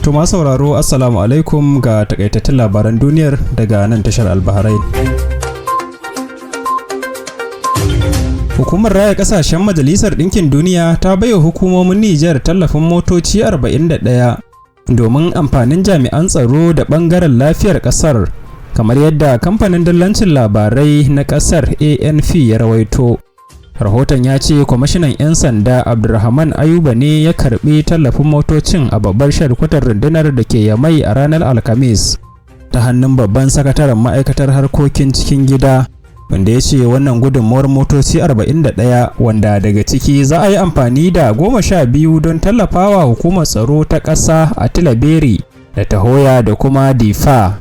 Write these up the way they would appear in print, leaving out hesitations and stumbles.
To masu sauraro, Assalamu alaikum, ga takaitattun labaran duniyar daga nan tashar Albahrain. Hukumar Raya Kasashen Majalisar Ɗinkin Duniya ta baiwa hukumomin Nijar tallafin motoci 41 domin amfanin jami'an tsaro da ɓangaren lafiyar ƙasar, kamar yadda kamfanin dillancin labarai na ƙasar ANP ya rawaito. Rahoton ya ce kwamishinan 'yan sanda Abdulrahman Ayuba ne ya karbi tallafin motocin a babbar shalkwatar rundunar da ke Yamai a ranar Alhamis ta hannun babban sakataren ma'aikatar harkokin cikin gida, wanda ya ce wannan gudunmuwar motoci 41, wanda daga ciki za a yi amfani da 12 don tallafawa hukumar tsaro ta ƙasa a Tilaberi da Tahoya da kuma Difa,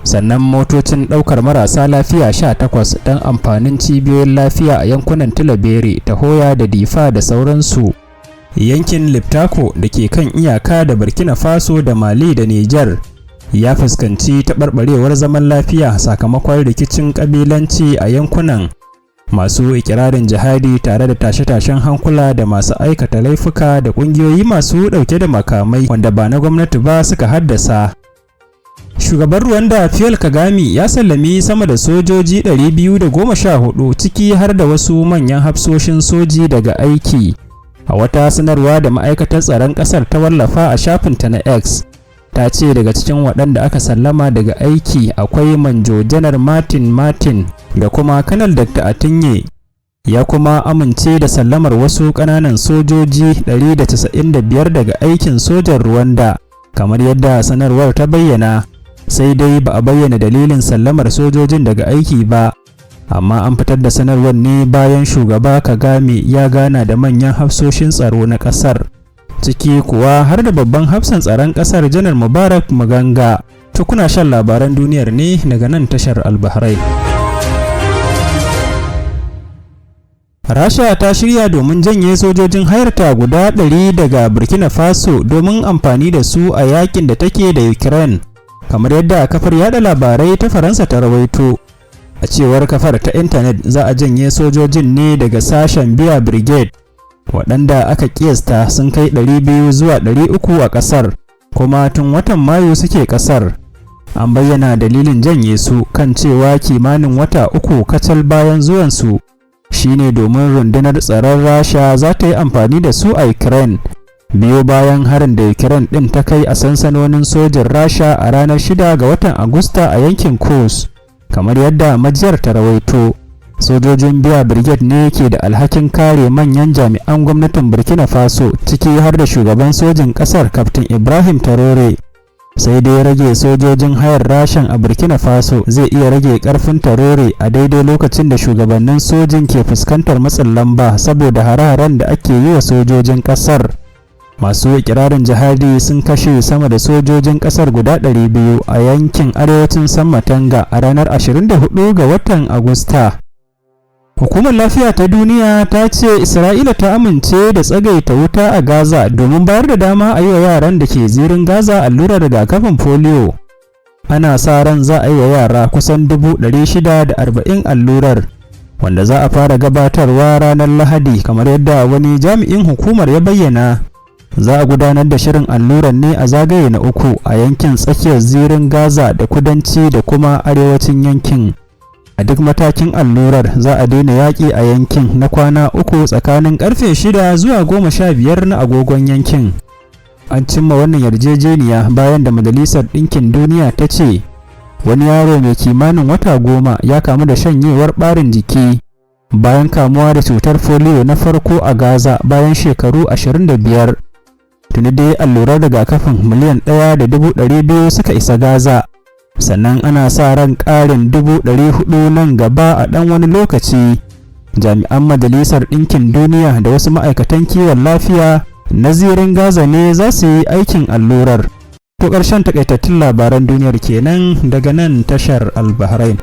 sannan motocin ɗaukar marasa lafiya 18 don amfanin cibiyoyin lafiya a yankunan Tilaberi, Tahoya da Difa da sauransu. Yankin Liptako da ke kan iyaka da Burkina Faso da Mali da Niger ya fuskanci taɓarɓarewar zaman lafiya sakamakon rikicin ƙabilanci a yankunan, masu ikirarin jihadi tare da tashe-tashen hankula da masu aikata laifuka da ƙungiyoyi masu ɗauke da makamai wanda ba na gwamnati ba suka haddasa. Shugaban Rwanda Paul Kagame ya sallami sama da sojoji 214, ciki har da wasu manyan hafsoshin soji, daga aiki. A wata sanarwa da ma'aikatar tsaron ƙasar ta wallafa a shafinta na X, ta ce daga cikin waɗanda aka sallama daga aiki akwai Manjo Janar Martin Martin da kuma Kanal Dr. Atinye. Ya kuma amince da sallamar wasu ƙananan sojoji 195 daga aikin sojan Rwanda, kamar yadda sanarwar ta bayyana. Sai dai ba a bayyana dalilin sallamar sojojin daga aiki ba, amma an fitar da sanarwar ne bayan Shugaba Kagame ya gana da manyan hafsoshin tsaro na kasar, ciki kuwa har da babban hafsan tsaron kasar, Janar Mubarak Muganga. To, kuna shan labaran duniyar ne daga nan tashar Albahrain. Rasha ta shirya domin janye sojojin hayarta guda 100 daga Burkina Faso domin amfani da su a yakin da take da Ukraine, kamar yadda kafar yada labarai ta Faransa ta rawaito. A cewar kafar ta intanet, za a janye sojojin ne daga sashen Biya Brigade, waɗanda aka kiyasta sun kai 200 zuwa 300 a ƙasar, kuma tun watan Mayu suke ƙasar. An bayyana dalilin janye su kan cewa kimanin wata 3 kacal bayan zuwansu shine domin rundunar tsaron Rasha za ta yi amfani da su a Ukraine, biyo bayan harin da Ukraine ɗin ta kai a sansanonin sojin Rasha a ranar 6 ga watan Agusta a yankin Kursk, kamar yadda majiyar ta rawaito. Sojojin Biya Brigade ne ke da alhakin kare manyan jami'an gwamnatin Burkina Faso, ciki har da shugaban sojin ƙasar, Kaftin Ibrahim Traore. Sai dai rage sojojin hayar Rashan a Burkina Faso zai iya rage karfin Traore a daidai lokacin da shugabannin sojin ke fuskantar matsin lamba saboda hare-haren da ake yi wa sojojin ƙasar. Masu ikirarin jihadi sun kashe sama da sojojin kasar guda 200 a yankin arewacin Sanmatenga a ranar 24 ga watan Agusta. Hukumar Lafiya ta Duniya ta ce Isra'ila ta amince da tsagaita wuta a Gaza domin bayar da dama a yi wa yaran da ke zirin Gaza allurar rigakafin polio. Ana sa ran za a yi wa yara kusan 640,000 allurar, wanda za a fara gabatarwa ranar Lahadi, kamar yadda wani jami'in hukumar ya bayyana. Za a gudanar da shirin allurar ne a zagaye na uku a yankin tsakiyar Zirin Gaza da kudanci da kuma arewacin yankin. A duk matakin allurar, za a daina yaƙi a yankin na kwana 3 tsakanin karfe 6 zuwa 15 na agogon yankin. An cimma wannan yarjejeniya bayan da Majalisar Ɗinkin Duniya ta ce wani yaro mai kimanin wata 10 ya kamu da shanyewar ɓarin jiki bayan kamuwa da cutar polio na farko a Gaza bayan shekaru 25. Tuni dai allurar rigakafin 1.2 miliyan suka isa Gaza, sannan ana sa ran ƙarin 400,000 nan gaba a ɗan wani lokaci. Jami'an Majalisar Ɗinkin Duniya da wasu ma'aikatan kiwon lafiya na Zirin Gaza ne za su yi aikin allurar. To, ƙarshen takaitattun labaran duniyar kenan daga nan tashar Albahrain.